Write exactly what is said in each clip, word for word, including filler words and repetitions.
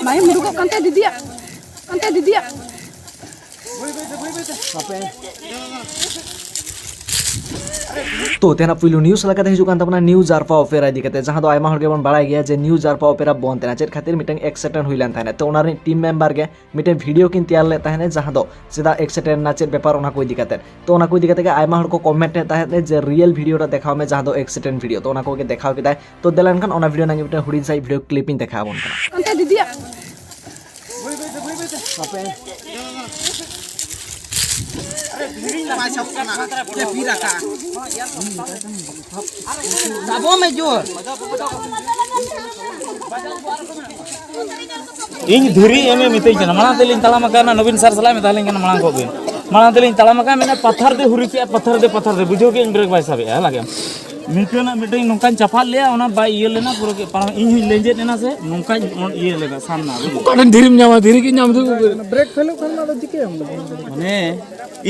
ᱵᱟᱭ ᱩᱰᱩᱠᱚᱜ ᱠᱟᱱ ᱛᱟᱭ ᱫᱤᱫᱤᱭᱟᱜ, ᱠᱟᱱ ᱛᱟᱭ ᱫᱤᱫᱤᱭᱟᱜ᱾ ᱛᱚ ᱛᱮᱦᱮᱧᱟᱜ ᱯᱩᱭᱞᱩ ᱱᱤᱭᱩᱡᱽ ᱞᱮᱠᱟᱛᱮ ᱦᱤᱡᱩᱜ ᱠᱟᱱ ᱛᱟᱵᱚᱱᱟ ᱱᱤᱭᱩ ᱡᱟᱨᱯᱟ ᱚᱯᱮᱨᱟ ᱤᱫᱤ ᱠᱟᱛᱮ, ᱡᱟᱦᱟᱸ ᱫᱚ ᱟᱭᱢᱟ ᱦᱚᱲ ᱜᱮᱵᱚᱱ ᱵᱟᱲᱟᱭ ᱜᱮᱭᱟ ᱡᱮ ᱱᱤᱭᱩ ᱡᱟᱨᱯᱟ ᱚᱯᱮᱨᱟ ᱵᱚᱱᱫ ᱮᱱᱟ᱾ ᱪᱮᱫ ᱠᱷᱟᱹᱛᱤᱨ? ᱢᱤᱫᱴᱮᱱ ᱮᱠᱥᱤᱰᱮᱱᱴ ᱦᱩᱭ ᱞᱮᱱ ᱛᱟᱦᱮᱸᱫ᱾ ᱛᱚ ᱚᱱᱟ ᱨᱤᱱᱤᱡ ᱴᱤᱢ ᱢᱮᱢᱵᱟᱨ ᱜᱮ ᱢᱤᱫᱴᱮᱱ ᱵᱷᱤᱰᱤᱭᱳ ᱠᱤᱱ ᱛᱮᱭᱟᱨ ᱞᱮᱫ ᱛᱟᱦᱮᱸᱫ, ᱡᱟᱦᱟᱸ ᱫᱚ ᱪᱮᱫᱟᱜ ᱮᱠᱥᱤᱰᱮᱱᱴ ᱮᱱᱟ, ᱪᱮᱫ ᱵᱮᱯᱟᱨ, ᱚᱱᱟ ᱠᱚ ᱤᱫᱤ ᱠᱟᱛᱮ᱾ ᱛᱚ ᱚᱱᱟ ᱠᱚ ᱤᱫᱤ ᱠᱟᱛᱮ ᱜᱮ ᱟᱭᱢᱟ ᱦᱚᱲ ᱠᱚ ᱠᱚᱢᱮᱱᱴ ᱮᱫ ᱛᱟᱦᱮᱸᱫ ᱡᱮ ᱨᱤᱭᱮᱞ ᱵᱷᱤᱰᱤᱭᱳ ᱴᱟ ᱫᱮᱠᱷᱟᱣ ᱢᱮ, ᱡᱟᱦᱟᱸ ᱫᱚ ᱮᱠᱥᱤᱰᱮᱱᱴ ᱵᱷᱤᱰᱤᱭᱳ᱾ ᱛᱚ ᱚᱱᱟ ᱠᱚᱜᱮ ᱫᱮᱠᱷᱟᱣ ᱠᱮᱫᱟᱭ᱾ ᱛᱚ ᱫᱮᱞᱟ ᱮᱱᱠᱷᱟᱱ ᱚᱱᱟ ᱵᱷᱤᱰᱤᱭᱳ ᱨᱮᱱᱟᱜ ᱢᱤᱫᱴᱮᱱ ᱦᱩᱰᱤᱧ ᱥᱟᱺᱦᱤᱡ ᱵᱷᱤᱰᱤᱭᱳ ᱠᱞᱤᱯ ᱤᱧ ᱫᱮᱠᱷᱟᱣ ᱟᱵᱚᱱ ᱠᱟᱱᱟ᱾ ᱚᱱᱛᱮ ᱫᱤᱫᱤᱭᱟ᱾ ᱥᱟᱵᱚᱜ ᱢᱮ ᱡᱳᱨ᱾ ᱤᱧ ᱫᱷᱤᱨᱤ ᱮᱢᱮ ᱢᱤᱛᱟᱹᱧ ᱠᱟᱱᱟ, ᱢᱟᱲᱟᱝ ᱛᱮᱞᱤᱧ ᱛᱟᱲᱟᱢ ᱟᱠᱟᱱᱟ, ᱱᱚᱵᱤᱱ ᱥᱟᱨ ᱥᱟᱞᱟᱜ ᱢᱮᱛᱟ ᱞᱤᱧ ᱠᱟᱱᱟ, ᱢᱟᱲᱟᱝ ᱠᱚᱜ ᱵᱤᱱ᱾ ᱢᱟᱲᱟᱝ ᱛᱮᱞᱤᱧ ᱛᱟᱲᱟᱢ ᱟᱠᱟᱱᱟ, ᱢᱮᱱᱟ ᱯᱟᱛᱷᱟᱨ ᱫᱮ ᱦᱩᱨᱤ ᱠᱮᱜᱼᱟ, ᱯᱟᱛᱷᱟᱨ ᱫᱮ, ᱯᱟᱛᱷᱟᱨ ᱫᱮ, ᱵᱩᱡᱷᱟᱹᱣ ᱠᱮᱜᱼᱟ, ᱤᱧ ᱵᱨᱮᱠ ᱵᱟᱭ ᱥᱟᱵᱮᱜᱼᱟ, ᱦᱮᱸ ᱞᱟᱜᱮ᱾ ᱱᱤᱝᱠᱟᱹᱱᱟᱜ ᱢᱤᱫᱴᱮᱱ ᱱᱚᱝᱠᱟᱧ ᱪᱟᱯᱟᱫ ᱞᱮᱜᱼᱟ, ᱚᱱᱟ ᱵᱟᱭ ᱤᱭᱟᱹ ᱞᱮᱱᱟ, ᱯᱩᱨᱟᱹ ᱜᱮ ᱯᱟᱨᱚᱢ, ᱤᱧ ᱦᱚᱸᱧ ᱞᱮᱸᱡᱮᱫ ᱮᱱᱟ ᱥᱮ, ᱱᱚᱝᱠᱟᱧ ᱚᱱ-, ᱤᱭᱟᱹ ᱞᱮᱱᱟ ᱥᱟᱢᱱᱟ ᱨᱮ᱾ ᱚᱠᱟ ᱴᱷᱮᱱ ᱫᱷᱤᱨᱤᱢ ᱧᱟᱢᱟ, ᱫᱷᱤᱨᱤ ᱜᱮ ᱧᱟᱢ ᱫᱚ᱾ ᱵᱨᱮᱠ ᱯᱷᱮᱞᱚᱜ ᱠᱷᱟᱱ ᱢᱟ ᱟᱫᱚ ᱪᱤᱠᱟᱹᱭᱟᱢ? ᱢᱟᱱᱮ,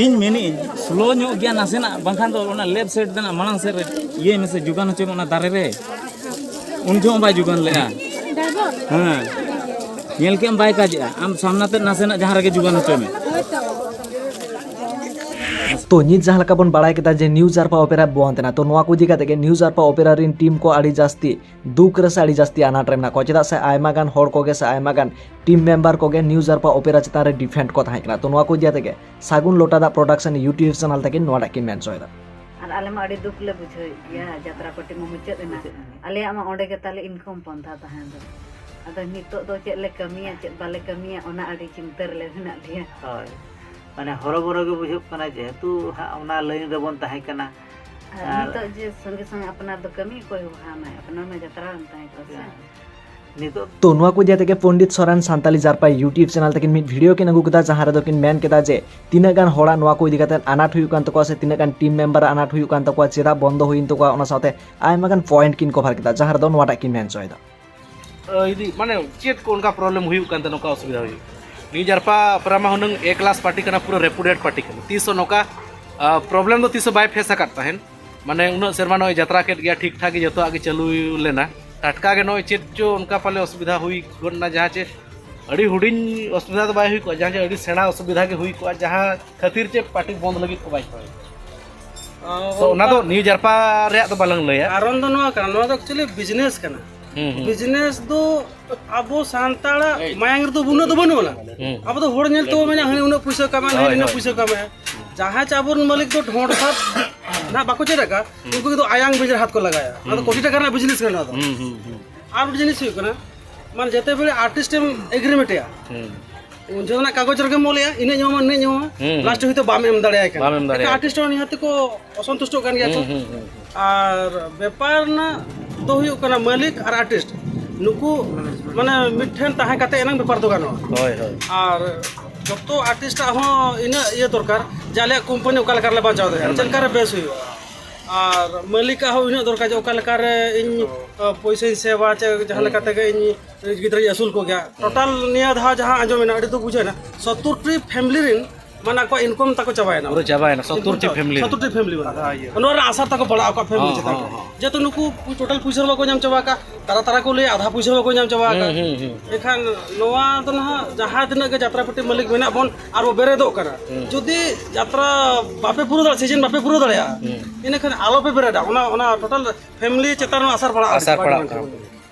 ᱤᱧ ᱢᱮᱱᱮᱫ ᱟᱹᱧ, ᱥᱞᱳ ᱧᱚᱜ ᱜᱮᱭᱟ ᱱᱟᱥᱮᱱᱟᱜ, ᱵᱟᱝᱠᱷᱟᱱ ᱫᱚ ᱚᱱᱟ ᱞᱮᱯᱷᱴ ᱥᱟᱭᱤᱰ ᱨᱮᱱᱟᱜ ᱢᱟᱲᱟᱝ ᱥᱮᱫ ᱨᱮ ᱤᱭᱟᱹᱭ ᱢᱮᱥᱮ, ᱡᱳᱜᱟᱱ ᱦᱚᱪᱚᱭ ᱢᱮ ᱚᱱᱟ ᱫᱟᱨᱮ ᱨᱮ᱾ ᱩᱱ ᱡᱚᱦᱚᱜ ᱵᱟᱭ ᱡᱳᱜᱟᱱ ᱞᱮᱜᱼᱟ᱾ ᱦᱮᱸ, ᱧᱮᱞ ᱠᱮᱜ ᱟᱢ ᱵᱟᱭ ᱠᱟᱡᱮᱜᱼᱟ᱾ ᱟᱢ ᱥᱟᱢᱱᱟ ᱛᱮ ᱱᱟᱥᱮᱱᱟᱜ ᱡᱟᱦᱟᱸ ᱨᱮᱜᱮ ᱡᱳᱜᱟᱱ ᱦᱚᱪᱚᱭ ᱢᱮ᱾ ᱛᱚ ᱱᱤᱛ ᱡᱟᱦᱟᱸ ᱞᱮᱠᱟ ᱵᱚᱱ ᱵᱟᱲᱟᱭ ᱠᱮᱫᱟ ᱡᱮ ᱱᱤᱭᱩ ᱡᱟᱨᱯᱟ ᱚᱯᱮᱨᱟ ᱵᱚᱱᱫ ᱮᱱᱟ, ᱛᱚ ᱱᱚᱣᱟ ᱠᱚ ᱤᱫᱤ ᱠᱟᱛᱮ ᱜᱮ ᱱᱤᱭᱩ ᱡᱟᱨᱯᱟ ᱚᱯᱮᱨᱟ ᱨᱮᱱ ᱴᱤᱢ ᱠᱚ ᱟᱹᱰᱤ ᱡᱟᱹᱥᱛᱤ ᱫᱩᱠ ᱨᱮ ᱥᱮ ᱟᱹᱰᱤ ᱡᱟᱹᱥᱛᱤ ᱟᱱᱟᱴ ᱨᱮ ᱢᱮᱱᱟᱜ ᱠᱚᱣᱟ᱾ ᱪᱮᱫᱟᱜ ᱥᱮ ᱟᱭᱢᱟ ᱜᱟᱱ ᱦᱚᱲ ᱠᱚᱜᱮ ᱥᱮ ᱟᱭᱢᱟ ᱜᱟᱱ ᱴᱤᱢ ᱢᱮᱢᱵᱟᱨ ᱠᱚᱜᱮ ᱱᱤᱭᱩ ᱡᱟᱨᱯᱟ ᱚᱯᱮᱨᱟ ᱪᱮᱛᱟᱱ ᱨᱮ ᱰᱤᱯᱮᱱᱰ ᱠᱚ ᱛᱟᱦᱮᱸ ᱠᱟᱱᱟ᱾ ᱛᱚ ᱱᱚᱣᱟ ᱠᱚ ᱤᱫᱤ ᱠᱟᱛᱮ ᱜᱮ ᱥᱟᱹᱜᱩᱱ ᱞᱚᱴᱟ ᱫᱟᱜ ᱯᱨᱚᱰᱟᱠᱥᱚᱱ ᱭᱩᱴᱤᱭᱩᱵᱽ ᱪᱮᱱᱮᱞ ᱛᱮᱠᱤᱱ ᱱᱚᱣᱟᱴᱟᱜ ᱠᱤᱱ ᱢᱮᱱ ᱦᱚᱪᱚᱭᱮᱫᱟ᱾ ᱟᱨ ᱟᱞᱮ ᱢᱟ ᱟᱹᱰᱤ ᱫᱩᱠ ᱞᱮ ᱵᱩᱡᱷᱟᱹᱣᱮᱫ ᱜᱮᱭᱟ, ᱡᱟᱛᱨᱟ ᱯᱟᱹᱴᱤ ᱢᱟ ᱢᱩᱪᱟᱹᱫ ᱮᱱᱟ᱾ ᱢᱩᱪᱟᱹᱫ ᱮᱱᱟ᱾ ᱟᱞᱮᱭᱟᱜ ᱢᱟ ᱚᱸᱰᱮ ᱜᱮ ᱛᱟᱞᱮ ᱤᱱᱠᱟᱢ ᱯᱟᱱᱛᱷᱟ ᱛᱟᱦᱮᱸ ᱫᱚ᱾ ᱟᱫᱚ ᱱᱤᱛᱚᱜ ᱫᱚ ᱪᱮᱫ ᱞᱮ ᱠᱟᱹᱢᱤᱭᱟ, ᱪᱮᱫ ᱵᱟᱞᱮ ᱠᱟᱹᱢᱤᱭᱟ, ᱚᱱᱟ ᱟᱹᱰᱤ ᱪᱤᱱᱛᱟᱹ ᱨᱮᱞᱮ ᱢᱮᱱᱟᱜ ᱞᱮᱭᱟ᱾ ᱦᱳᱭ, ᱢᱟᱱᱮ ᱦᱚᱨᱚᱵᱚᱨᱚ ᱜᱮ ᱵᱩᱡᱷᱟᱹᱜ ᱠᱟᱱᱟ, ᱡᱮᱦᱮᱛᱩ ᱦᱟᱸᱜ ᱚᱱᱟ ᱞᱟᱭᱤᱱ ᱨᱮᱵᱚᱱ ᱛᱟᱦᱮᱸ ᱠᱟᱱᱟ᱾ ᱟᱨ ᱟᱨ ᱱᱤᱛᱚᱜ ᱡᱮ ᱥᱚᱸᱜᱮ ᱥᱚᱸᱜᱮ ᱟᱯᱱᱟᱨ ᱫᱚ ᱠᱟᱹᱢᱤ ᱚᱠᱚᱭ ᱦᱚᱦᱟᱢᱟᱭ? ᱟᱯᱱᱟᱨ ᱢᱟ ᱡᱟᱛᱨᱟ ᱨᱮᱢ ᱛᱟᱦᱮᱸ ᱠᱚᱜᱼᱟ ᱥᱮ᱾ ᱱᱤᱛᱚᱜ ᱛᱚ ᱱᱚᱣᱟ ᱠᱚ ᱤᱫᱤ ᱠᱟᱛᱮ ᱜᱮ ᱯᱚᱱᱰᱤᱛ ᱥᱚᱨᱮᱱ ᱥᱟᱱᱛᱟᱞᱤ ᱡᱟᱨᱯᱟ ᱭᱩᱴᱤᱭᱩᱵᱽ ᱪᱮᱱᱮᱞ ᱛᱟᱹᱠᱤᱱ ᱢᱤᱫ ᱵᱷᱤᱰᱤᱭᱳ ᱠᱤᱱ ᱟᱹᱜᱩ ᱠᱮᱫᱟ, ᱡᱟᱦᱟᱸ ᱨᱮᱫᱚ ᱠᱤᱱ ᱢᱮᱱ ᱠᱮᱫᱟ ᱡᱮ ᱛᱤᱱᱟᱹᱜ ᱜᱟᱱ ᱦᱚᱲᱟᱜ ᱱᱚᱣᱟ ᱠᱚ ᱤᱫᱤ ᱠᱟᱛᱮ ᱟᱱᱟᱴ ᱦᱩᱭᱩᱜ ᱠᱟᱱ ᱛᱟᱠᱚᱣᱟ ᱥᱮ ᱛᱤᱱᱟᱹᱜ ᱜᱟᱱ ᱴᱤᱢ ᱢᱮᱢᱵᱟᱨᱟᱜ ᱟᱱᱟᱴ ᱦᱩᱭᱩᱜ ᱠᱟᱱ ᱛᱟᱠᱚᱣᱟ, ᱪᱮᱫᱟᱜ ᱵᱚᱱᱫᱚ ᱦᱩᱭᱮᱱ ᱛᱟᱠᱚᱣᱟ, ᱚᱱᱟ ᱥᱟᱶᱛᱮ ᱟᱭᱢᱟ ᱜᱟᱱ ᱯᱚᱭᱮᱱᱴ ᱠᱤᱱ ᱠᱚᱵᱷᱟᱨ ᱠᱮᱫᱟ, ᱡᱟᱦᱟᱸ ᱨᱮᱫᱚ ᱱᱚᱣᱟᱴᱟᱜ ᱠᱤᱱ ᱢᱮᱱ ᱦᱚᱪᱚᱭᱮᱫᱟ᱾ ᱤᱫᱤ ᱢᱟᱱᱮ ᱪᱮᱫ ᱠᱚ ᱚᱱᱠᱟ ᱯᱨᱚᱵᱞᱮᱢ ᱦᱩᱭᱩᱜ ᱠᱟᱱ ᱛᱟᱦᱮᱸ, ᱱᱚᱝᱠᱟ ᱚᱥᱩᱵᱤᱫᱷᱟ ᱦᱩᱭᱩᱜ? ᱱᱤᱭᱩ ᱡᱟᱨᱯᱟ ᱚᱯᱮᱨᱟ ᱢᱟ ᱦᱩᱱᱟᱹᱝ ᱮ ᱠᱞᱟᱥ ᱯᱟᱨᱴᱤ ᱠᱟᱱᱟ, ᱯᱩᱨᱟᱹ ᱨᱮᱯᱩᱴᱮᱰ ᱯᱟᱨᱴᱤ ᱠᱟᱱᱟ, ᱛᱤᱥ ᱦᱚᱸ ᱱᱚᱝᱠᱟ ᱯᱨᱚᱵᱞᱮᱢ ᱫᱚ ᱛᱤᱥ ᱦᱚᱸ ᱵᱟᱭ ᱯᱷᱮᱥ ᱟᱠᱟᱫ ᱛᱟᱦᱮᱱ᱾ ᱢᱟᱱᱮ ᱩᱱᱟᱹᱜ ᱥᱮᱨᱢᱟ ᱱᱚᱜᱼᱚᱭ ᱡᱟᱛᱨᱟ ᱠᱮᱫ ᱜᱮᱭᱟ, ᱴᱷᱤᱠ ᱴᱷᱟᱠ ᱜᱮ ᱡᱚᱛᱚᱣᱟᱜ ᱜᱮ ᱪᱟᱹᱞᱩ ᱞᱮᱱᱟ᱾ ᱴᱟᱴᱠᱟ ᱜᱮ ᱱᱚᱜᱼᱚᱭ ᱪᱮᱫ ᱪᱚ ᱚᱱᱠᱟ ᱯᱟᱞᱮ ᱚᱥᱩᱵᱤᱫᱷᱟ ᱦᱩᱭ ᱜᱚᱫ ᱮᱱᱟ, ᱡᱟᱦᱟᱸ ᱪᱮ ᱟᱹᱰᱤ ᱦᱩᱰᱤᱧ ᱚᱥᱩᱵᱤᱫᱷᱟ ᱫᱚ ᱵᱟᱭ ᱦᱩᱭ ᱠᱚᱜᱼᱟ, ᱡᱟᱦᱟᱸ ᱪᱮ ᱟᱹᱰᱤ ᱥᱮᱬᱟ ᱚᱥᱩᱵᱤᱫᱷᱟ ᱜᱮ ᱦᱩᱭ ᱠᱚᱜᱼᱟ, ᱡᱟᱦᱟᱸ ᱠᱷᱟᱹᱛᱤᱨ ᱪᱮ ᱯᱟᱨᱴᱤ ᱵᱚᱱᱫ ᱞᱟᱹᱜᱤᱫ ᱠᱚ ᱵᱟᱭ ᱠᱚᱭ᱾ ᱛᱚ ᱚᱱᱟ ᱫᱚ ᱱᱤᱭᱩ ᱡᱟᱨᱯᱟ ᱨᱮᱭᱟᱜ ᱫᱚ ᱵᱟᱞᱟᱝ ᱞᱟᱹᱭᱟ᱾ ᱠᱟᱨᱚᱱ ᱫᱚ ᱱᱚᱣᱟ ᱠᱟᱱᱟ, ᱱᱚᱣᱟ ᱫᱚ ᱮᱠᱪᱩᱭᱮᱞᱤ ᱵᱤᱡᱽᱱᱮᱥ ᱠᱟᱱᱟ᱾ ᱦᱩᱸ, ᱦᱩᱸ᱾ ᱵᱤᱡᱽᱱᱮᱥ ᱫᱚ ᱟᱵᱚ ᱥᱟᱱᱛᱟᱲᱟᱜ ᱢᱟᱭᱟᱝ ᱨᱮᱫᱚ ᱩᱱᱟᱹᱜ ᱫᱚ ᱵᱟᱹᱱᱩᱜ ᱟᱱᱟ᱾ ᱦᱩᱸ᱾ ᱟᱵᱚ ᱫᱚ ᱦᱚᱲ ᱧᱮᱞ ᱛᱮᱵᱚ ᱢᱮᱱᱟ, ᱦᱟᱹᱱᱤ ᱩᱱᱟᱹᱜ ᱯᱩᱭᱥᱟᱹ ᱠᱟᱢᱟᱭᱟ, ᱦᱳᱭ, ᱦᱟᱹᱱᱤ ᱩᱱᱟᱹᱜ ᱦᱳᱭ᱾ ᱯᱩᱭᱥᱟᱹ ᱠᱟᱢᱟᱭᱟ᱾ ᱡᱟᱦᱟᱸᱭ ᱪᱮ ᱟᱵᱚᱨᱮᱱ ᱢᱟᱹᱞᱤᱠ ᱫᱚ ᱰᱷᱚᱸᱰ ᱥᱟᱵ ᱱᱟᱦᱟᱜ ᱵᱟᱠᱚ ᱪᱮᱫ ᱟᱠᱟᱫ, ᱦᱩᱸ᱾ ᱩᱱᱠᱩ ᱫᱚ ᱟᱭᱟᱝ ᱵᱤᱡᱽᱱᱮᱥ ᱦᱟᱛ ᱠᱚ ᱞᱟᱜᱟᱭᱟ᱾ ᱚᱱᱟ ᱫᱚ ᱦᱩᱸ᱾ ᱠᱳᱴᱤ ᱴᱟᱠᱟ ᱨᱮᱱᱟᱜ ᱵᱤᱡᱽᱱᱮᱥ ᱠᱟᱱᱟ ᱱᱚᱣᱟ ᱫᱚ᱾ ᱦᱩᱸ, ᱦᱩᱸ, ᱦᱩᱸ᱾ ᱟᱨ ᱢᱤᱫᱴᱮᱱ ᱡᱤᱱᱤᱥ ᱦᱩᱭᱩᱜ ᱠᱟᱱᱟ, ᱢᱟᱱᱮ ᱡᱟᱛᱮ ᱵᱚᱞᱮ ᱟᱨᱴᱤᱥᱴ ᱮᱢ ᱮᱜᱽᱨᱤᱢᱮᱱᱴ ᱮᱭᱟ, ᱦᱩᱸ᱾ ᱩᱱ ᱡᱚᱠᱷᱚᱱ ᱠᱟᱜᱚᱡᱽ ᱨᱮᱜᱮᱢ ᱚᱞᱮᱜᱼᱟ, ᱤᱱᱟᱹᱜ ᱧᱟᱢᱟ, ᱤᱱᱟᱹᱜ ᱧᱟᱢᱟ, ᱦᱩᱸ, ᱦᱩᱸ᱾ ᱞᱟᱥᱴ ᱦᱚᱭᱛᱳ ᱵᱟᱢ ᱮᱢ ᱫᱟᱲᱮᱭᱟᱭ ᱠᱟᱱᱟ᱾ ᱵᱟᱢ ᱮᱢ ᱫᱟᱲᱮᱭᱟᱭ ᱮᱱᱠᱷᱟᱱ ᱠᱟᱱᱟ᱾ ᱟᱨᱴᱤᱥᱴ ᱦᱚᱸ ᱱᱤᱦᱟᱹᱛ ᱠᱚ ᱚᱥᱚᱱᱛᱩᱥᱴᱚᱜ ᱠᱟᱱ ᱜᱮᱭᱟ ᱠᱚ᱾ ᱦᱩᱸ, ᱦᱩᱸ, ᱦᱩᱸ, ᱦᱩᱸ᱾ ᱟᱨ ᱵᱮᱯᱟᱨ ᱨᱮᱱᱟᱜ ᱫᱚ ᱦᱩᱭᱩᱜ ᱠᱟᱱᱟ, ᱢᱟᱹᱞᱤᱠ ᱟᱨ ᱟᱨᱴᱤᱥᱴ ᱱᱩᱠᱩ ᱢᱟᱱᱮ ᱢᱤᱫᱴᱷᱮᱱ ᱛᱟᱦᱮᱸ ᱠᱟᱛᱮ ᱮᱱᱟᱝ ᱵᱮᱯᱟᱨ ᱫᱚ ᱜᱟᱱᱚᱜᱼᱟ᱾ ᱦᱳᱭ, ᱦᱳᱭ᱾ ᱟᱨ ᱡᱚᱛᱚ ᱟᱨᱴᱤᱥᱴᱟᱜ ᱦᱚᱸ ᱤᱱᱟᱹᱜ ᱤᱭᱟᱹ ᱫᱚᱨᱠᱟᱨ ᱡᱮ ᱟᱞᱮᱭᱟᱜ ᱠᱳᱢᱯᱟᱱᱤ ᱚᱠᱟ ᱞᱮᱠᱟ ᱨᱮᱞᱮ ᱵᱟᱧᱪᱟᱣ ᱫᱟᱲᱮᱭᱟᱜᱼᱟ, ᱪᱮᱫ ᱞᱮᱠᱟ ᱨᱮ ᱵᱮᱥ ᱦᱩᱭᱩᱜᱼᱟ᱾ ᱟᱨ ᱢᱟᱹᱞᱤᱠᱟᱜ ᱦᱚᱸ ᱤᱱᱟᱹᱜ ᱫᱚᱨᱠᱟᱨ ᱡᱮ ᱚᱠᱟ ᱞᱮᱠᱟ ᱨᱮ ᱤᱧ, ᱦᱳᱭ᱾ ᱟᱸ, ᱯᱚᱭᱥᱟᱧ ᱥᱮᱵᱟ, ᱪᱮ ᱡᱟᱦᱟᱸ ᱦᱩᱸ᱾ ᱞᱮᱠᱟ ᱛᱮᱜᱮ ᱤᱧ ᱜᱤᱫᱽᱨᱟᱹᱧ ᱟᱹᱥᱩᱞ ᱠᱚᱜᱮᱭᱟ᱾ ᱦᱩᱸ᱾ ᱴᱳᱴᱟᱞ ᱱᱤᱭᱟᱹ ᱫᱷᱟᱣ ᱡᱟᱦᱟᱸ ᱟᱸᱡᱚᱢᱮᱱᱟ, ᱟᱹᱰᱤ ᱫᱩᱠ ᱵᱩᱡᱷᱟᱹᱣᱮᱱᱟ, ᱥᱚᱛᱛᱚᱨ ᱴᱤ ᱯᱷᱮᱢᱤᱞᱤ ᱨᱮᱱ ᱢᱟᱱᱮ ᱟᱠᱚᱣᱟᱜ ᱤᱱᱠᱟᱢ ᱛᱟᱠᱚ ᱪᱟᱵᱟᱭᱮᱱᱟ᱾ ᱯᱩᱨᱟᱹ ᱪᱟᱵᱟᱭᱮᱱᱟ, ᱥᱚᱛᱛᱚᱨ ᱴᱤ ᱯᱷᱮᱢᱤᱞᱤ᱾ ᱥᱚᱛᱛᱚᱨ ᱴᱤ ᱯᱷᱮᱢᱤᱞᱤ ᱢᱮᱱᱟᱜᱼᱟ᱾ ᱟᱫᱷᱟ ᱤᱭᱟᱹ᱾ ᱱᱚᱣᱟ ᱨᱮᱱᱟᱜ ᱟᱥᱟᱨ ᱛᱟᱠᱚ ᱯᱟᱲᱟᱜᱼᱟ ᱟᱠᱚᱣᱟᱜ ᱯᱷᱮᱢᱤᱞᱤ ᱦᱚᱸ, ᱪᱮᱛᱟᱱ ᱦᱚᱸ, ᱨᱮ᱾ ᱦᱚᱸ᱾ ᱡᱮᱦᱮᱛᱩ ᱱᱩᱠᱩ ᱴᱳᱴᱟᱞ ᱯᱩᱭᱥᱟᱹ ᱦᱚᱸ ᱵᱟᱠᱚ ᱧᱟᱢ ᱪᱟᱵᱟ ᱟᱠᱟᱫ, ᱛᱟᱨᱟ ᱛᱟᱨᱟ ᱠᱚ ᱞᱟᱹᱭᱟ ᱟᱫᱷᱟ ᱯᱩᱭᱥᱟᱹ ᱦᱚᱸ ᱵᱟᱠᱚ ᱧᱟᱢ ᱪᱟᱵᱟ ᱟᱠᱟᱫ᱾ ᱦᱩᱸ, ᱦᱩᱸ, ᱦᱩᱸ᱾ ᱮᱱᱠᱷᱟᱱ ᱱᱚᱣᱟ ᱫᱚ ᱱᱟᱦᱟᱜ ᱡᱟᱦᱟᱸ ᱛᱤᱱᱟᱹᱜ ᱜᱮ ᱡᱟᱛᱨᱟ ᱯᱟᱹᱴᱤ ᱢᱟᱹᱞᱤᱠ ᱢᱮᱱᱟᱜ ᱵᱚᱱ ᱟᱨ ᱵᱚ ᱵᱮᱨᱮᱫᱚᱜ ᱠᱟᱱᱟ, ᱦᱩᱸ᱾ ᱡᱩᱫᱤ ᱡᱟᱛᱨᱟ ᱵᱟᱯᱮ ᱯᱩᱨᱟᱹᱣ ᱫᱟᱲᱮᱭᱟᱜᱼᱟ, ᱥᱤᱡᱤᱱ ᱵᱟᱯᱮ ᱯᱩᱨᱟᱹᱣ ᱫᱟᱲᱮᱭᱟᱜᱼᱟ, ᱦᱩᱸ᱾ ᱤᱱᱟᱹᱠᱷᱟᱱ ᱟᱞᱚᱯᱮ ᱵᱮᱨᱮᱫᱟ, ᱚᱱᱟ, ᱚᱱᱟ ᱴᱳᱴᱟᱞ ᱯᱷᱮᱢᱤᱞᱤ ᱪᱮᱛᱟᱱ ᱨᱮ ᱟᱥᱟᱨ ᱯᱟᱲᱟᱜᱼᱟ᱾ ᱟᱥᱟᱨ ᱯᱟᱲᱟᱜ ᱠᱟᱱᱟ᱾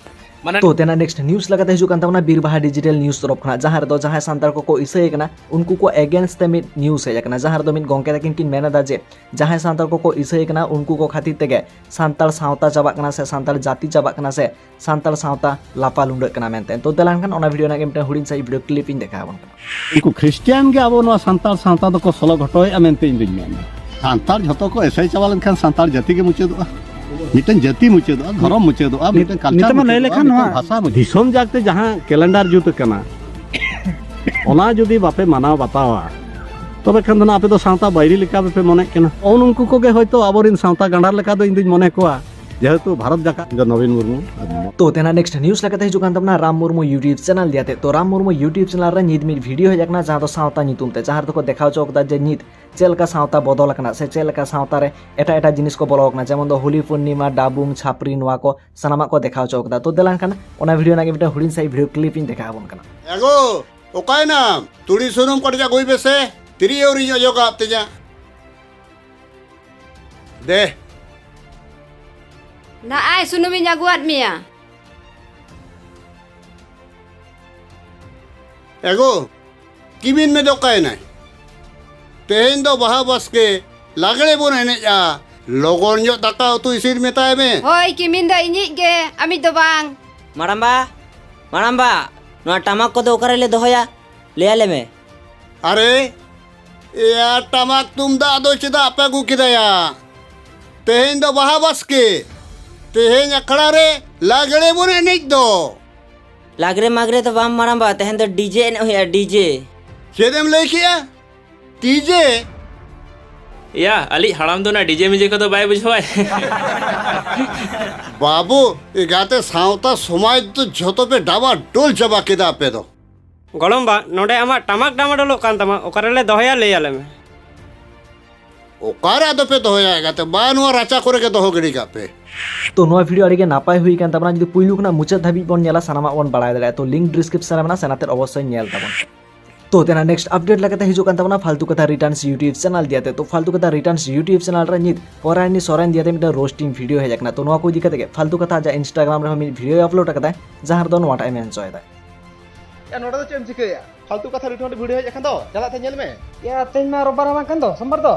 ᱢᱟᱱᱮ ᱛᱚ ᱛᱮᱱᱟᱜ ᱱᱮᱠᱥᱴ ᱱᱤᱭᱩᱡᱽ ᱞᱮᱠᱟᱛᱮ ᱦᱤᱡᱩᱜ ᱠᱟᱱ ᱛᱟᱵᱚᱱᱟ ᱵᱤᱨᱵᱟᱦᱟ ᱰᱤᱡᱤᱴᱟᱞ ᱱᱤᱭᱩᱡᱽ ᱛᱚᱨᱚᱯ ᱠᱷᱚᱱᱟᱜ, ᱡᱟᱦᱟᱸ ᱨᱮᱫᱚ ᱡᱟᱦᱟᱸᱭ ᱥᱟᱱᱛᱟᱲ ᱠᱚᱠᱚ ᱤᱥᱟᱹᱭ ᱠᱟᱱᱟ ᱩᱱᱠᱩ ᱠᱚ ᱮᱜᱮᱱᱥᱴ ᱛᱮ ᱢᱤᱫ ᱱᱤᱭᱩᱡᱽ ᱦᱮᱡ ᱟᱠᱟᱱᱟ, ᱡᱟᱦᱟᱸ ᱨᱮᱫᱚ ᱢᱤᱫ ᱜᱚᱝᱠᱮ ᱛᱟᱹᱠᱤᱱ ᱠᱤᱱ ᱢᱮᱱ ᱮᱫᱟ ᱡᱮ ᱡᱟᱦᱟᱸᱭ ᱥᱟᱱᱛᱟᱲ ᱠᱚᱠᱚ ᱤᱥᱟᱹᱭ ᱠᱟᱱᱟ ᱩᱱᱠᱩ ᱠᱚ ᱠᱷᱟᱹᱛᱤᱨ ᱛᱮᱜᱮ ᱥᱟᱱᱛᱟᱲ ᱥᱟᱶᱛᱟ ᱪᱟᱵᱟᱜ ᱠᱟᱱᱟ ᱥᱮ ᱥᱟᱱᱛᱟᱲ ᱡᱟᱹᱛᱤ ᱪᱟᱵᱟᱜ ᱠᱟᱱᱟ ᱥᱮ ᱥᱟᱱᱛᱟᱲ ᱥᱟᱶᱛᱟ ᱞᱟᱯᱟ ᱞᱩᱸᱰᱟᱹᱜ ᱠᱟᱱᱟ ᱢᱮᱱᱛᱮ᱾ ᱛᱚ ᱫᱮᱞᱟ ᱮᱱᱠᱷᱟᱱ ᱚᱱᱟ ᱵᱷᱤᱰᱤᱭᱳ ᱨᱮᱱᱟᱜ ᱜᱮ ᱢᱤᱫᱴᱟᱝ ᱦᱩᱰᱤᱧ ᱥᱟᱺᱦᱤᱡ ᱵᱷᱤᱰᱤᱭᱳ ᱠᱞᱤᱯ ᱤᱧ ᱫᱮᱠᱷᱟᱣ ᱟᱵᱚᱱ ᱠᱟᱱᱟ᱾ ᱩᱱᱠᱩ ᱠᱷᱨᱤᱥᱴᱤᱭᱟᱱ ᱜᱮ ᱟᱵᱚ ᱱᱚᱣᱟ ᱥᱟᱱᱛᱟᱲ ᱥᱟᱶᱛᱟ ᱫᱚᱠᱚ ᱥᱚᱞᱚ ᱜᱷᱚᱴᱚᱭᱮᱫᱼᱟ ᱢᱮᱱᱛᱮ ᱤᱧ ᱫᱩᱧ ᱢᱮᱱᱟ᱾ ᱥᱟᱱᱛᱟᱲ ᱡᱷᱚᱛᱚ ᱠᱚ ᱮᱥᱟᱭ ᱪᱟᱵᱟ ᱞᱮᱱᱠᱷᱟᱱ ᱥᱟᱱᱛᱟᱲ ᱡᱟᱹᱛᱤ ᱜᱮ ᱢᱩᱪᱟᱹᱫᱚᱜᱼᱟ, ᱢᱤᱫᱴᱟᱝ ᱡᱟᱹᱛᱤ ᱢᱩᱪᱟᱹᱫᱚᱜᱼᱟ, ᱫᱷᱚᱨᱚᱢ ᱢᱩᱪᱟᱹᱫᱚᱜᱼᱟ, ᱢᱤᱫᱴᱟᱝ ᱠᱟᱞᱪᱟᱨ ᱱᱤᱛᱚᱜ ᱢᱟ ᱞᱟᱹᱭ ᱢᱩᱪᱟᱹᱫᱚᱜᱼᱟ, ᱞᱮᱠᱷᱟᱱ ᱢᱤᱫᱴᱟᱝ ᱱᱚᱣᱟ ᱵᱷᱟᱥᱟ ᱢᱩᱪᱟᱹᱫᱚᱜᱼᱟ᱾ ᱫᱤᱥᱚᱢ ᱡᱟᱠᱛᱮ ᱡᱟᱦᱟᱸ ᱠᱮᱞᱮᱱᱰᱟᱨ ᱡᱩᱛ ᱟᱠᱟᱱᱟ, ᱚᱱᱟ ᱡᱩᱫᱤ ᱵᱟᱯᱮ ᱢᱟᱱᱟᱣ ᱵᱟᱛᱟᱣᱟ, ᱛᱚᱵᱮ ᱠᱷᱟᱱ ᱫᱚ ᱱᱟᱜ ᱟᱯᱮ ᱫᱚ ᱥᱟᱶᱛᱟ ᱵᱟᱹᱭᱨᱤ ᱞᱮᱠᱟ ᱯᱮ ᱢᱚᱱᱮᱜ ᱠᱟᱱᱟ᱾ ᱱᱚᱜᱼᱚ ᱱᱩᱠᱩ ᱠᱚᱜᱮ ᱦᱚᱭᱛᱳ ᱟᱵᱚᱨᱮᱱ ᱥᱟᱶᱛᱟ ᱜᱟᱸᱰᱟᱨ ᱞᱮᱠᱟ ᱫᱚ ᱤᱧ ᱫᱩᱧ ᱢᱚᱱᱮ ᱠᱚᱣᱟ᱾ ᱡᱮᱦᱮᱛᱩ ᱵᱷᱟᱨᱚᱛ ᱡᱟᱠᱟᱛ ᱫᱚ ᱱᱚᱵᱤᱱ ᱢᱩᱨᱢᱩ᱾ ᱛᱚ ᱛᱮᱱᱟᱜ next news ᱞᱮᱠᱟᱛᱮ ᱦᱤᱡᱩᱜ ᱠᱟᱱ ᱛᱟᱵᱚᱱᱟ ᱨᱟᱢ ᱢᱩᱨᱢᱩ YouTube channel ᱫᱤᱭᱟᱛᱮ᱾ ᱛᱚ ᱨᱟᱢ ᱢᱩᱨᱢᱩ YouTube channel ᱨᱮ ᱧᱤᱛ ᱢᱤᱫ video ᱦᱮᱡ ᱟᱠᱟᱱᱟ, ᱡᱟᱦᱟᱸ ᱫᱚ ᱥᱟᱶᱛᱟ ᱧᱩᱛᱩᱢ ᱛᱮ, ᱡᱟᱦᱟᱸ ᱨᱮᱫᱚ ᱠᱚ ᱫᱮᱠᱷᱟᱣ ᱦᱚᱪᱚ ᱠᱟᱫᱟ ᱡᱮ ᱧᱤᱛ ᱪᱮᱫ ᱞᱮᱠᱟ ᱥᱟᱶᱛᱟ ᱵᱚᱫᱚᱞ ᱟᱠᱟᱱᱟ ᱥᱮ ᱪᱮᱫ ᱞᱮᱠᱟ ᱥᱟᱶᱛᱟ ᱨᱮ ᱮᱴᱟᱜ ᱮᱴᱟᱜ ᱡᱤᱱᱤᱥ ᱠᱚ ᱵᱚᱞᱚ ᱟᱠᱟᱱᱟ, ᱡᱮᱢᱚᱱ ᱫᱚ ᱦᱳᱞᱤ ᱯᱩᱨᱱᱤᱢᱟ, ᱰᱟᱵᱩᱝ, ᱪᱷᱟᱯᱨᱤ, ᱱᱚᱣᱟ ᱠᱚ ᱥᱟᱱᱟᱢᱟᱜ ᱠᱚ ᱫᱮᱠᱷᱟᱣ ᱦᱚᱪᱚ ᱠᱟᱫᱟ᱾ ᱛᱚ ᱫᱮᱞᱟ ᱮᱱᱠᱷᱟᱱ ᱚᱱᱟ video ᱨᱮᱱᱟᱜ ᱜᱮ ᱢᱤᱫᱴᱟᱝ ᱦᱩᱰᱤᱧ ᱥᱟᱺᱦᱤᱡ video clip ᱤᱧ ᱫᱮᱠᱷᱟᱣ ᱟᱵᱚᱱ ᱠᱟᱱᱟ᱾ ᱮᱜᱳ, ᱚᱠᱟᱭᱮᱱᱟᱢ? ᱛᱩᱲᱤ ᱥᱩᱱᱩᱢ ᱠᱟᱹᱴᱤᱡ ᱟᱹᱜᱩᱭ ᱢᱮᱥᱮ, ᱛᱤᱨᱭᱳ ᱨᱤᱧ ᱚᱡᱚᱜᱟᱜ ᱛᱤᱧᱟ᱾ ᱫᱮ᱾ ᱱᱟᱜᱼᱟᱭ ᱥᱩᱱᱩᱢᱤᱧ ᱟᱹᱜᱩᱣᱟᱫ ᱢᱮᱭᱟ᱾ ᱮᱜᱳ, ᱠᱤᱢᱤᱱ ᱢᱮ ᱫᱚ ᱚᱠᱟᱭᱮᱱᱟᱭ? ᱛᱮᱦᱮᱧ ᱫᱚ ᱵᱟᱦᱟ ᱵᱟᱥᱠᱮ, ᱞᱟᱜᱽᱲᱮ ᱵᱚᱱ ᱮᱱᱮᱡᱼᱟ᱾ ᱞᱚᱜᱚᱱ ᱧᱚᱜ ᱫᱟᱠᱟ ᱩᱛᱩ ᱤᱥᱤᱱ ᱢᱮᱛᱟᱭ ᱢᱮ᱾ ᱦᱳᱭ, ᱠᱤᱢᱤᱱ ᱫᱚ ᱤᱧᱤᱡ ᱜᱮ, ᱟᱢᱤᱡ ᱫᱚ ᱵᱟᱝ᱾ ᱢᱟᱨᱟᱢᱵᱟ, ᱢᱟᱨᱟᱢᱵᱟ, ᱱᱚᱣᱟ ᱴᱟᱢᱟᱠ ᱠᱚᱫᱚ ᱚᱠᱟᱨᱮᱞᱮ ᱫᱚᱦᱚᱭᱟ? ᱞᱟᱹᱭ ᱟᱞᱮ ᱢᱮ᱾ ᱟᱨᱮ, ᱮᱭᱟ, ᱴᱟᱢᱟᱠ ᱛᱩᱢᱫᱟᱜ ᱫᱚ ᱪᱮᱫᱟᱜ ᱯᱮ ᱟᱹᱜᱩ ᱠᱮᱫᱟᱭᱟ? ᱛᱮᱦᱮᱧ ᱫᱚ ᱵᱟᱦᱟ ᱵᱟᱥᱠᱮ᱾ ᱛᱮᱦᱮᱧ ᱟᱠᱷᱲᱟ ᱨᱮ ᱞᱟᱜᱽᱲᱮ ᱵᱚᱱ ᱮᱱᱮᱡ ᱫᱚ᱾ ᱞᱟᱜᱽᱲᱮ ᱢᱟᱜᱽᱲᱮ ᱫᱚ ᱵᱟᱝ ᱢᱟᱨᱟᱢᱵᱟ, ᱛᱮᱦᱮᱧ ᱫᱚ DJ ᱮᱱᱮᱡ ᱦᱩᱭᱩᱜᱼᱟ, DJ᱾ ᱪᱮᱫ ᱮᱢ ᱞᱟᱹᱭ ᱠᱮᱜᱼᱟ? DJ? ᱮᱭᱟ, ᱟᱞᱮᱭᱤᱡ ᱦᱟᱲᱟᱢ ᱫᱚ ᱚᱱᱟ DJ ᱢᱤᱡᱮ ᱠᱚᱫᱚ ᱵᱟᱭ ᱵᱩᱡᱷᱟᱹᱣᱟᱭ᱾ ᱵᱟᱹᱵᱩ, ᱮᱜᱟᱛᱮ ᱥᱟᱶᱛᱟ ᱥᱚᱢᱟᱡᱽ ᱫᱚ ᱡᱷᱚᱛᱚ ᱯᱮ ᱰᱟᱢᱟ ᱰᱳᱞ ᱪᱟᱵᱟ ᱠᱮᱫᱟ ᱟᱯᱮ ᱫᱚ᱾ ᱜᱚᱲᱚᱢᱵᱟ, ᱱᱚᱰᱮ ᱟᱢᱟᱜ ᱴᱟᱢᱟᱠ ᱰᱟᱢᱟ ᱰᱳᱞᱚᱜ ᱠᱟᱱ ᱛᱟᱢᱟ, ᱚᱠᱟᱨᱮᱞᱮ ᱫᱚᱦᱚᱭᱟ ᱞᱟᱹᱭ ᱟᱞᱮ ᱢᱮ᱾ ᱚᱠᱟᱨᱮ ᱟᱫᱚ ᱯᱮ ᱫᱚᱦᱚᱭᱟ ᱮᱜᱟᱛᱮ? ᱵᱟ, ᱱᱚᱣᱟ ᱨᱟᱪᱟ ᱠᱚᱨᱮ ᱜᱮ ᱫᱚᱦᱚ ᱜᱤᱰᱤ ᱠᱟᱜ ᱯᱮ᱾ ᱛᱚ ᱱᱚᱣᱟ video ᱟᱹᱰᱤ ᱜᱮ ᱱᱟᱯᱟᱭ ᱦᱩᱭ ᱠᱟᱱ ᱛᱟᱵᱚᱱᱟ, ᱡᱩᱫᱤ ᱯᱩᱭᱞᱩ ᱠᱷᱚᱱᱟᱜ ᱢᱩᱪᱟᱹᱫ ᱫᱷᱟᱹᱵᱤᱡ ᱵᱚᱱ ᱧᱮᱞᱟ ᱥᱟᱱᱟᱢᱟᱜ ᱵᱚᱱ ᱵᱟᱲᱟᱭ ᱫᱟᱲᱮᱭᱟᱜᱼᱟ᱾ ᱛᱚ link description ᱨᱮ ᱢᱮᱱᱟᱜᱼᱟ, ᱥᱮᱱ ᱠᱟᱛᱮ ᱚᱵᱚᱥᱥᱳᱭ ᱧᱮᱞ ᱛᱟᱵᱚᱱ᱾ ᱛᱚ ᱛᱮᱱᱟᱜ next update ᱞᱮᱠᱟᱛᱮ ᱦᱤᱡᱩᱜ ᱠᱟᱱ ᱛᱟᱵᱚᱱᱟ ᱯᱷᱟᱞᱛᱩ ᱠᱟᱛᱷᱟ returns YouTube channel ᱫᱤᱭᱟᱛᱮ᱾ ᱛᱚ ᱯᱷᱟᱞᱛᱩ ᱠᱟᱛᱷᱟ returns YouTube channel ᱨᱮ ᱧᱤᱛ ᱯᱚᱨᱟᱭᱱᱤ ᱥᱚᱨᱮᱱ ᱫᱤᱭᱟᱛᱮ ᱢᱤᱫᱴᱟᱝ roasting video ᱦᱮᱡ ᱟᱠᱟᱱᱟ᱾ ᱛᱚ ᱱᱚᱣᱟ ᱠᱚ ᱤᱫᱤ ᱠᱟᱛᱮ ᱜᱮ ᱯᱷᱟᱞᱛᱩ ᱠᱟᱛᱷᱟ ᱟᱡᱟᱜ Instagram ᱨᱮᱦᱚᱸ ᱢᱤᱫ video upload ᱟᱠᱟᱫᱟᱭ, ᱡᱟᱦᱟᱸ ᱨᱮᱫᱚ ᱱᱚᱣᱟᱴᱟᱜ ᱮ ᱢᱮᱱ ᱦᱚᱪᱚᱭᱮᱫᱟ᱾ ᱭᱟ, ᱱᱚᱰᱮ ᱫᱚ ᱪᱮᱫ ᱮᱢ ᱪᱤᱠᱟᱹᱭᱟ? ᱯᱷᱟᱞᱛᱩ ᱠᱟᱛᱷᱟ return video ᱦᱮᱡ ᱟᱠᱟᱱ ᱫᱚ, ᱪᱟᱞᱟᱜ ᱛᱮ ᱧᱮᱞ ᱢᱮ᱾ ᱭᱟ, ᱛᱮᱦᱮᱧ ᱢᱟ ᱨᱳᱵᱵᱟᱨ ᱦᱚᱸ ᱵᱟᱝ ᱠᱟᱱ ᱫᱚ, ᱥᱳᱢᱵᱟᱨ ᱫᱚ᱾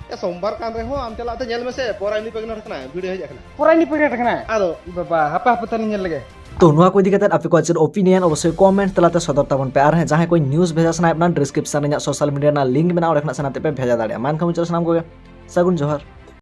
ᱭᱟ, ᱥᱳᱢᱵᱟᱨ ᱠᱟᱱ ᱨᱮᱦᱚᱸ ᱟᱢ ᱪᱟᱞᱟᱜ ᱛᱮ ᱧᱮᱞ ᱢᱮᱥᱮ, ᱯᱚᱨᱟᱭᱱᱤ ᱯᱮᱜᱮ ᱱᱚᱰᱮ ᱠᱟᱱᱟ, video ᱦᱮᱡ ᱟᱠᱟᱱᱟ᱾ ᱯᱚᱨᱟᱭᱱᱤ ᱯᱮᱜᱮ ᱱᱚᱰᱮ ᱠᱟᱱᱟ? ᱟᱫᱚ ᱵᱟᱵᱟ, ᱦᱟᱯᱮ ᱦᱟᱯᱮ ᱛᱟᱦᱞᱮ ᱧᱮᱞ ᱞᱮᱜᱮ᱾ ᱛᱚ ᱱᱚᱣᱟ ᱠᱚ ᱤᱫᱤ ᱠᱟᱛᱮ ᱟᱯᱮ ᱠᱚᱣᱟᱜ ᱪᱮᱫ opinion ᱚᱵᱚᱥᱥᱳᱭ comment ᱛᱟᱞᱟᱛᱮ ᱥᱚᱫᱚᱨ ᱛᱟᱵᱚᱱ ᱯᱮ᱾ ᱟᱨ ᱦᱮᱸ, ᱡᱟᱦᱟᱸᱭ ᱠᱚ news ᱵᱷᱮᱡᱟ ᱥᱟᱱᱟᱭᱮᱫ ᱵᱚᱱᱟ, description ᱨᱮ ᱤᱧᱟᱹᱜ social media ᱨᱮᱱᱟᱜ link ᱢᱮᱱᱟᱜᱼᱟ, ᱚᱸᱰᱮ ᱠᱷᱚᱱᱟᱜ ᱥᱮᱱ ᱠᱟᱛᱮ ᱯᱮ ᱵᱷᱮᱡᱟ ᱫᱟᱲᱮᱭᱟᱜᱼᱟ᱾ ᱢᱟ ᱮᱱᱠᱷᱟᱱ ᱢᱩᱪᱟᱹᱫ ᱥᱟᱱᱟᱢ ᱠᱚᱜᱮ ᱥᱟᱹᱜᱩᱱ ᱡᱚᱦᱟᱨ᱾